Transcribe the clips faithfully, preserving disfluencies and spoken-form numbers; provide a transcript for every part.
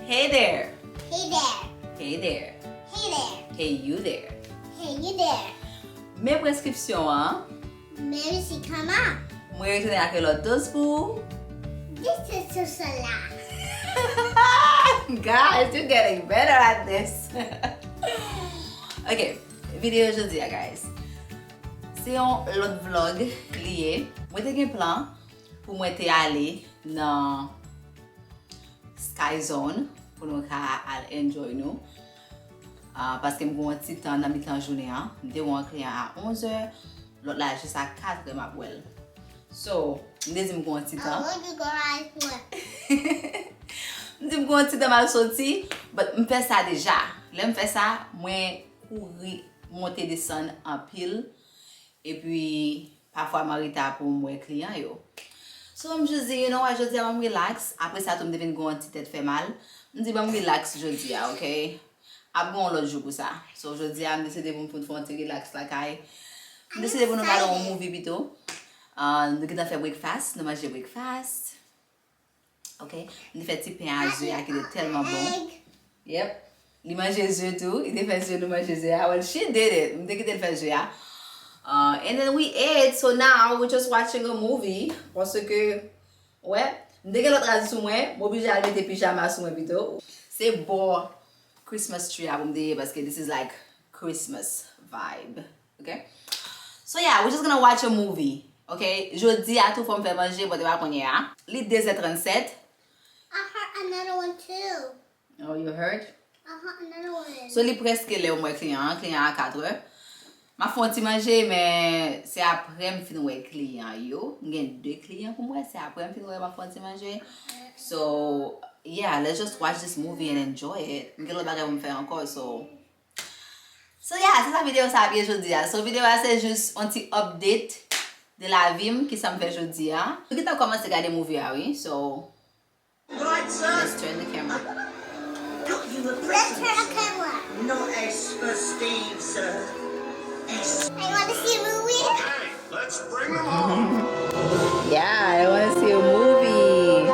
Hey there! Hey there. Hey there! Hey there. Hey you there! Hey you there. Men preskripsyon an. Men misi kama. Mwen retounen ak yon lòt doz pou ou. This is Susala. Guys, you're getting better at this. Ok, videyo jodi a, guys. Se yon lòt vlog li ye. Mwen te gen plan pou mwen te ale nan Sky Zone pou nou ka al enjoy nou. Ah, paske m gen yon ti tan nan mitan jounen an. M te wè yon kliyan a onzè, lòt la jis a katrè m ap wè l. So, m te di m gen yon ti tan. Awan nou gwo raj mwen. M di m gen yon ti tan m al soti, but m fè sa deja. Lè m fè sa, mwen kouri monte desann anpil. Epi, pafwa m an reta pou m wè kliyan yo. So, m just di, you know what, jodi a m relax. Apre sa tou, m te vin gen yon ti tèt fè mal. M di, ban m relax jodi a, ok? Ap gen yon lòt jou pou sa. So, jodi a, m deside pou m fout fè yon ti relax lakay. M deside pou nou gade yon movie pito. Ah, nou gentan fè breakfast, nou manje breakfast. Ok? M te fè ti pen a ze a ki te tèlman bon. Yep. Li manje ze tou. Li te fè ze nou manje ze a. Well, she did it. M te kite l fè ze a. Uh, and then we ate. So now we're just watching a movie. Paske, wè, m te gen lòt rad sou mwen. M oblije al mete pijama sou mwen pito. Se bò Christmas tree a pou m te ye paske this is like Christmas vibe. Ok? So yeah, we're just gonna watch a movie. Ok? Jodi a tou fò m fè manje, but e pa kounye a. Li de zè trannsèt. I heard another one too. Oh, you heard? I heard another one. So li prèske lè w mwen kliyan an, kliyan an a katrè. M ap fè yon ti manje, men se apre m fin wè kliyan yo. M gen de kliyan pou m wè, se apre m fin wè m ap fè yon ti manje. So, yeah, let's just watch this movie and enjoy it. M gen lòt bagay pou m fè ankò, so. So, yeah, se sa videyo sa ap ye jodi a. So, videyo a se jis yon ti update de lavi m, kisa m fè jodi a. Nou gentan kòmanse gade movie a, wi. So, Right, sir. Let's turn the camera. Got you a Let's turn present. The camera. Not S for Steve, sir. S. I want to see a movie. Okay, let's bring them home. Yeah, I wanna see a movie.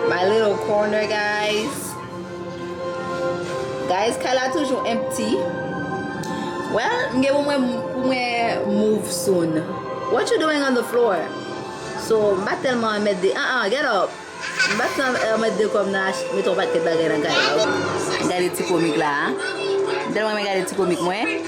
My little corner, guys. Guys, kay la toujou empty. Well, m gen pou mwen, pou mwen move soon. What you doing on the floor? So, m pa tèlman mèt de, uh-uh, get up. M pa t nan, eh, mèt de kò m nan ach-, mete yon pakèt bagay nan kay la. Gade ti komik la, a. M tèlman renmen gade ti komik mwen. Hey,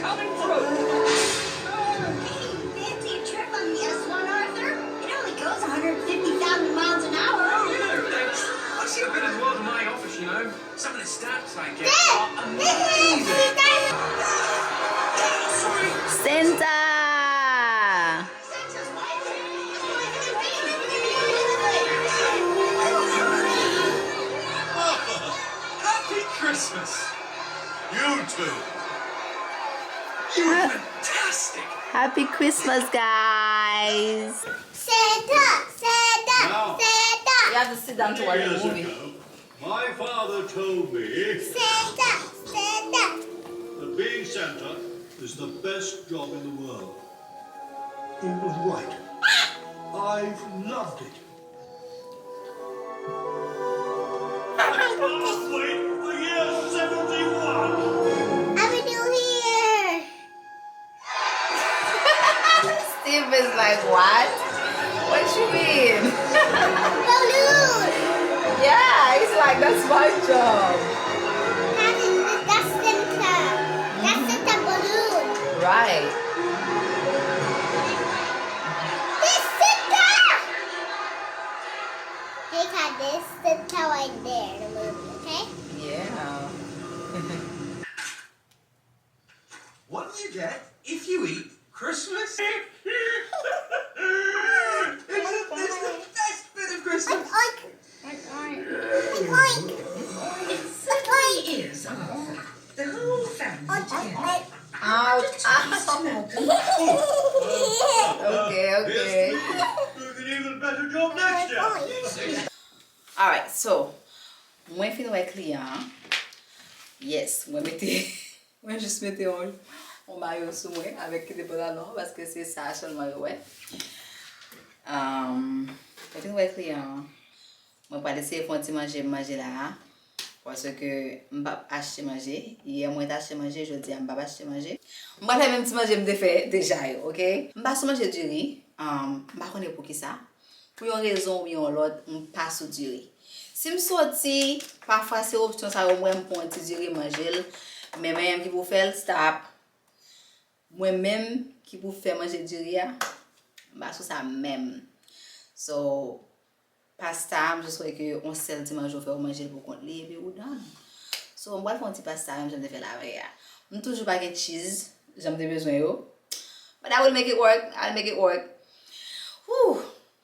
fancy a trip on the S one, Arthur. It only goes a hundred fifty thousand miles an hour. I see a bit as well as my office, you know. Some of the stats I get are amazing. Santa! Happy Christmas. You too. You were fantastic. Happy Christmas, guys! Santa, Santa, Now, Santa. You have to sit down to watch the years movie. Ago, my father told me Santa, Santa. that being Santa is the best job in the world. He was right. I've loved it. I can't wait for year seventy-one. Happy New Year. Steve is like, what? What you mean? Balloon. Yeah, he's like, that's my job. That is, that's Santa. That's Santa balloon. Right. This Santa. Hey, Kat, this Santa right there in the movie, okay? Yeah. What do you get if you eat Christmas? It's the, it's the best bit of Christmas. Oink, oink, oink. It certainly is, Arthur. The whole family together. Ouch. Ow. Okay, okay. You can even better job next year. Alright, so, mwen fin wè kliyan an. Yes, mwen mete, mwen jis mete yon, yon mayo sou mwen avèk kite pantalon, paske se sa sèlman yo wè. Um, mwen fin wè kliyan an. Mwen pral eseye fè yon ti manje m manje la a. Paske m p ap achte manje. Yè mwen te achte manje, jodi a m p ap achte manje. M pral fè menm ti manje m te fè deja yo, oke? M pa sou manje diri. Um, m pa konnen poukisa. Pou yon rezon oubyen yon lòt, m pa sou diri. Si m soti, pafwa se opsyon sa yo m wè m pran yon ti diri manje l. Men mwen menm ki pou fè l, stop. Mwen menm ki pou fè manje diri a, m pa sou sa menm. So, pasta, m just wè ke yon sèl ti manje w fè, w manje l pou kont li, epi ou done. So, m pral fè yon ti pasta, menm jan m te fè l avè a. M toujou pa gen cheese, jan m te bezwen yo. But I will make it work, I'll make it work. Whew!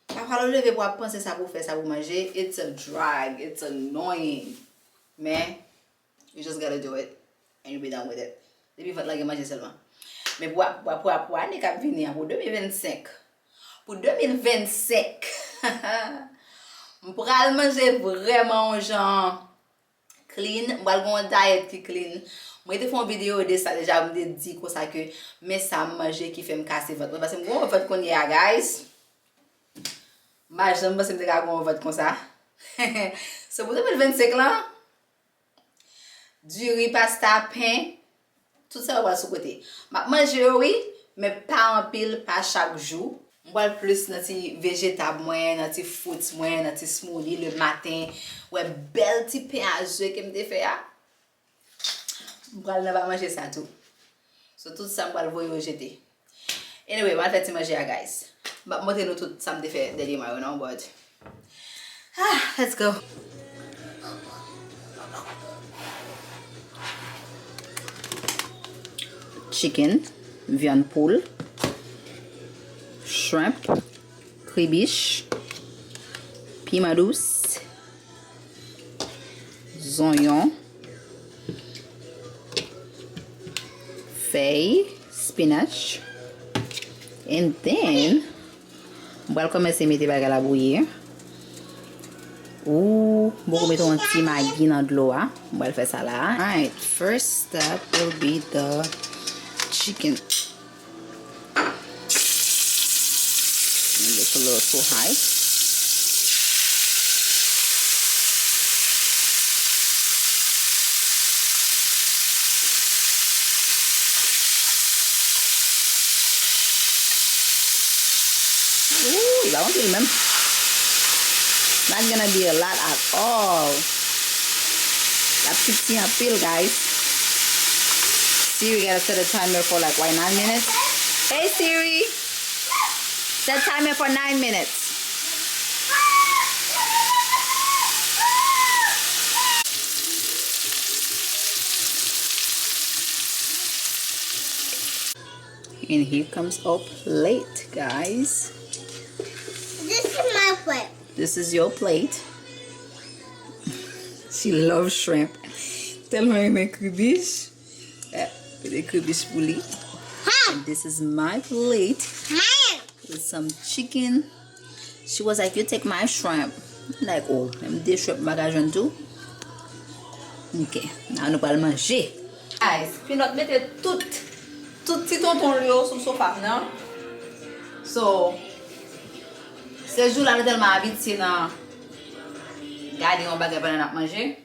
Pafwa lè w leve pou w ap panse sa pou w fè, sa pou w manje, it's a drag, it's annoying. Men, you just gotta do it and you be done with it. Depi vant lan gen manje sèlman. Men pou, pou, pou, pou ane k ap vini an, pou de mil vennsenk, pou de mil vennsenk, m pral manje vrèman yon jan clean. M pral gen yon diet ki clean. Mwen te fè yon videyo de sa deja, m te di konsa ke men sa m manje ki fè m kase vant mwen. Paske m gen yon vant kounye a, guys. M pa janm panse m te ka gen yon vant konsa. So, pou de mil vennsenk lan, diri, pasta, pen, tout sa yo pral sou kote. M ap manje yo, wi, men pa anpil, pa chak jou. M pral plis nan ti vejetab mwen, nan ti fruits mwen, nan ti smoothie le maten. Wè bèl ti pen a ze ke m te fè a. M pral nan pa manje sa tou. So, tout sa m pral voye yo jete. Anyway, m al fè ti manje a, guys. M ap montre nou tout sa m te fè dènyèman yo, non, but, ah, let's go. Chicken, vyann poul, shrimp, kribich, piman dous, zonyon, fèy, spinach, and then, m pral kòmanse mete bagay la bouyi. Ou, m poko mete yon ti magi nan dlo a. M pral fè sa la. Alright, first step will be the chicken. And it's a little too high. Ooh, li pa anpil menm. Not gonna be a lot at all. L ap piti anpil, guys. Siri gotta set a timer for, like, why, nine minutes? Hey, Siri. Set timer for nine minutes. And here comes our plate, guys. This is my plate. This is your plate. She loves shrimp. Tèlman renmen kribich. Eh, mete kribich pou li. And this is my plate with some chicken. She was like, "You take my shrimp." I'm like, "Oh, menm de shrimp m pa ka jwenn tou?" Ok, la nou pral manje. Guys, Pinot mete tout, tout ti tonton l yo sou sofa m nan. So, se jou la nou tèlman abitye nan gade yon bagay pandan n ap manje.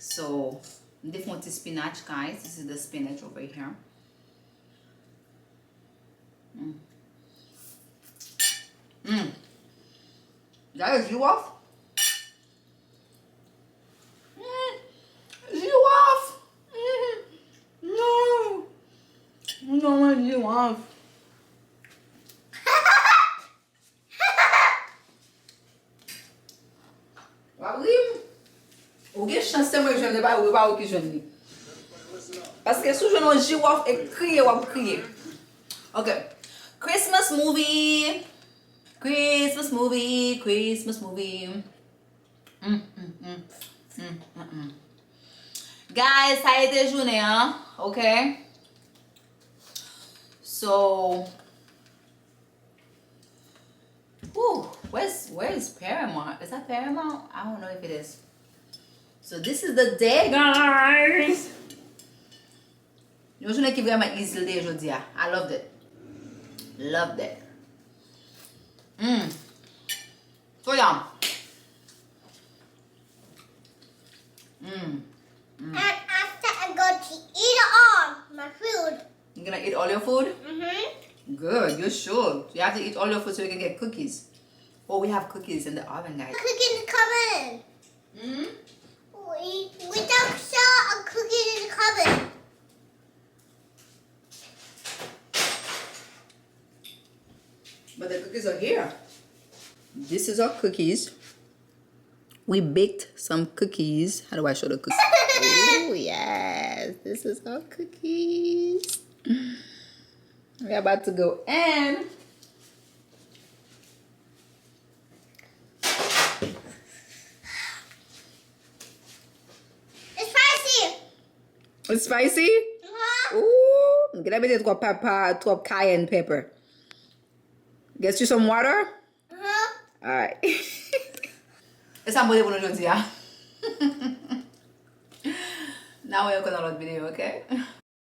So, m te fè yon ti spinach, guys. This is the spinach over here. Mm. Mm. Gade jiwòf. Mm. Jiwòf. Mm. Non. Non, mwen jiwòf. W ap ri m? Ou gen chans se mwen k jwenn li, e pa ou, e pa ou ki jwenn li. Paske si w jwenn yon jiwòf e kriye, w ap kriye. Ok. Christmas movie. Christmas movie, Christmas movie. Mm, mm, mm. Mm, mm, mm. Guys, sa e te jounen an, ok? So, ooh, where's, where is Paramount? Is that Paramount? I don't know if it is. So this is the day, guys. Yon jounen ki vrèman easy l te ye jodi a. I love that. Love that. Mm. So, yeah. And after I'm going to eat all my food. You're gonna eat all your food? Mm-hmm. Good, you should. You have to eat all your food so you can get cookies. Oh, we have cookies in the oven, guys. Cookies coming. Mm-hmm. We, we don't sell a cookie in the cupboard. But the cookies are here. This is our cookies. We baked some cookies. How do I show the cookies? Oh, yes. This is our cookies. We're about to go in. It's spicy. It's spicy? Uh-huh. Ooh, genlè mete twòp papa, twòp cayenne pepper. Get you some water? Uh-huh. Alright. E sa m pote pou nou jodi a. N a wè ankò nan lòt videyo, ok?